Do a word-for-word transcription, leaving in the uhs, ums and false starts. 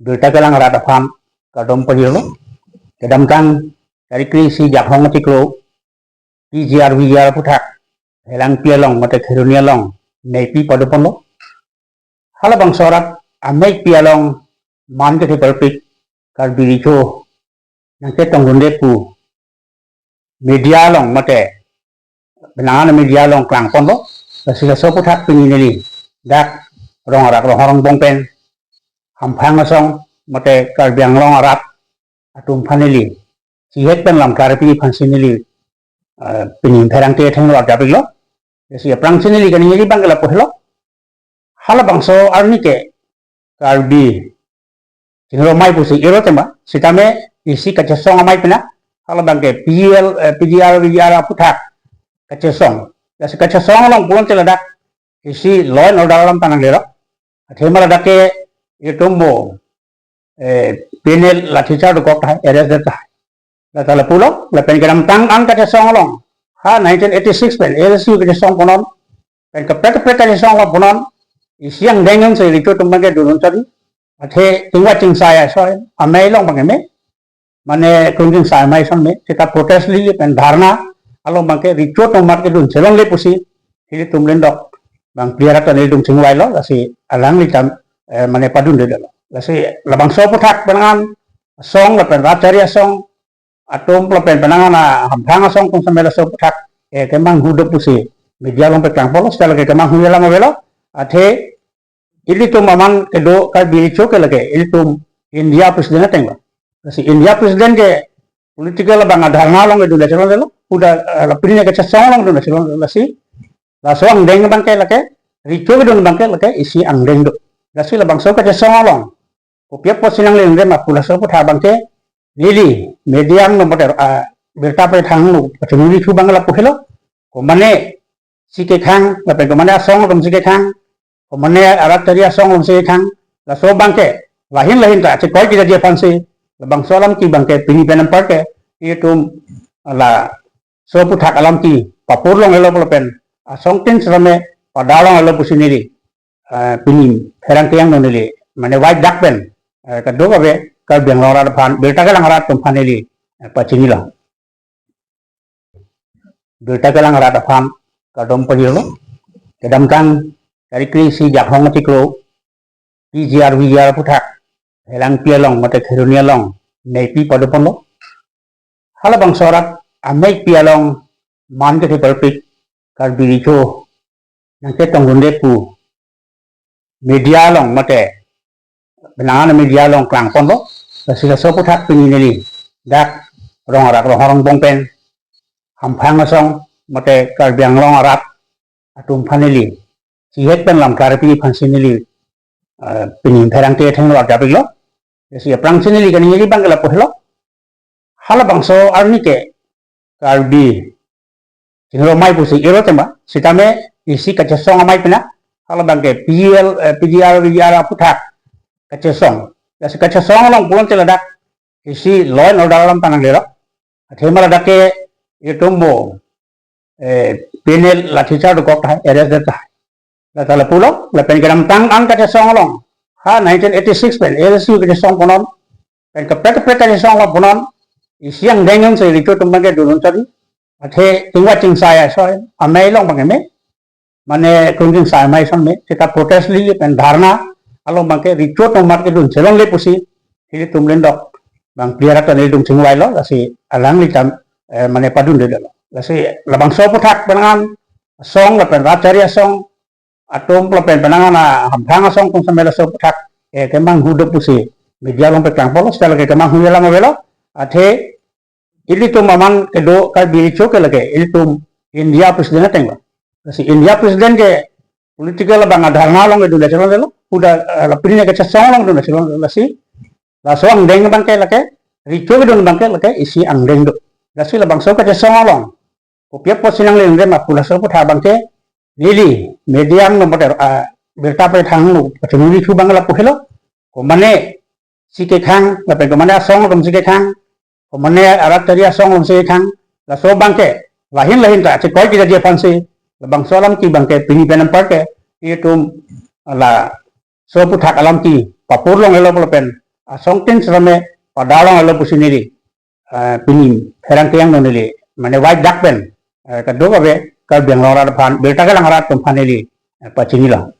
Birta kelang arat aphan kardom pajirlo. Kedamtang tarik kre-isi Jakhong achiklo, P G R V G R aphuthak Phelangpi along mate Kheroni along meipi padoponlo. Halabangso arat ameipi along man kethe parpik Karbi Recho nangchetongdunde pu media along mate penang an media along klangponlo. Lasi laso aphuthak pini neli dak Rong Arak Ronghorong Bong pen Hamphang asong mate Karbi Anglong arat atum aphan neli sihek pen lam klarpi aphansi neli, eh, pini pherangke athengno arjapiklo. Lasi aphrangsi neli kaningje abang ke lapu helo. Halabangso arni ke Karbi chingromai pusi ero tema, sitame isi kachesong amei pina, halabangke P G R, eh, P G R, V G R aphuthak kachesong. Lasi kachesong along pulote ladak isi law and order alam ta nanglelo. Athema ladak ke itum mo, eh, penal lathi charge dokok tahai, arrest det tahai. Lata lapulo, lapen kedamtang an kachesong along. Ha nineteen eighty-six pen A L C U kachesong punon, pen kaprek kaprek kachesong along punon, isi angdeng si Recho atum abangke dun un chari. Athe chingvai chingsai asai amei along abangke me, mane krung chingsai amei ason me, seta protest rally pen dharna along abangke Recho atum amat kedun chelongle pusi, hili atum lendok bang player atan nelitum chingvailo, lasi alanglitum, eh, mane padundelo. Lasi labangso aphuthak penang an asong lapen rat chari asong atum lapen penang an Hamphang asong atum samela so aphuthak, eh, kemanghu do pusi media along peklangponlo, seta lake kemanghu alam avelo. Athe ilitum aman kedo Karbi Recho ke lake ilitum India president atenglo. Lasi India president ke political abang adharna along kedun le chelonglelo. Huda, eh, la pini kachesong along dun le chelonglelo. Lasi laso angdeng abangke lake, Recho kedun abangke lake isi angdeng do. Lasi labangso kachesong along kopi apotsi nanglende ma pu laso aphuthak abangke neli media angno mate, ah, birta pethang angno pachiningri thu abang lapu helo. Komane si kekhang lapen komane asong atum si kekhang, komane arat chari asong atum si kekhang, laso abangke lahin lahin ta chekoi kejadi aphansi labangso alam ke abangke pini pen anparke itum laso aphuthak alam ke papur longlelo lapen asong tin srame padar longlelo pusi neli, eh, pini pherangke angno neli mane wai dak pen, eh, kadokave Karbi Anglong arat aphan, birta kelang arat atum aphan neli, eh, pachinilo. Birta kelang arat aphan kardom pajirlo. Kedamtang tarik kre-isi Jakhong achiklo, P G R V G R aphuthak Phelangpi along mate Kheroni along meipi padoponlo. Halabangso arat ameipi along man kethe parpik Karbi Recho nangchetongdunde pu media along mate penang an media along klangponlo. Lasi laso aphuthak pini neli dak Rong Arak Ronghorong Bong pen Hamphang asong mate Karbi Anglong arat atum aphan neli sihek pen lam klarpi aphansi neli, eh, pini pherangke athengno arjapiklo. Lasi aphrangsi neli kaningje abang ke lapu helo. Halabangso arni ke Karbi chingromai pusi ero tema, sitame isi kachesong amei pina, halabangke P G R, eh, P G R V G R aphuthak kachesong. Lasi kachesong along pulote ladak isi law and order alam ta nanglelo. Athema ladak ke itum mo, eh, penal lathi charge dokok tahai, arrest det tahai. Lata lapulo, lapen kedamtang an kachesong along. Ha nineteen eighty-six pen A L C U kachesong punon, pen kaprek kaprek kachesong along punon, isi angdeng si Recho atum abangke dun un chari. Athe chingvai chingsai asai amei along abangke me, mane krung chingsai amei ason me, seta protest rally pen dharna along abangke Recho atum amat kedun chelongle pusi hili atum lendok bang player atan nelitum chingvailo, lasi alanglitum, eh, mane padundelo. Lasi labangso aphuthak penang an asong lapen rat chari asong atum lapen penang an Hamphang asong atum samela so aphuthak, eh, kemanghu do pusi media along peklangponlo, seta lake kemanghu alam avelo. Athe ilitum aman kedo Karbi Recho ke lake ilitum India president atenglo. Lasi India president ke political abang adharna along kedun le chelonglelo. Huda, eh, la pini kachesong along dun le chelonglelo. Lasi laso angdeng abangke lake, Recho kedun abangke lake isi angdeng do. Lasi labangso kachesong along kopi apotsi nanglende ma pu laso aphuthak abangke neli media angno mate, ah, birta pethang angno pachiningri thu abang lapu helo. Komane si kekhang lapen komane asong atum si kekhang, komane arat chari asong atum si kekhang, laso abangke lahin lahin ta chekoi kejadi aphansi labangso alam ke abangke pini pen anparke itum laso aphuthak alam ke papur longlelo lapen asongtin sitame padalong alo pusi neli, eh, pini pherangke angno neli, mane wai dak pen, eh, kadokave Karbi Anglong arat aphan, birta kelang arat atum aphan neli, eh, pachinilo.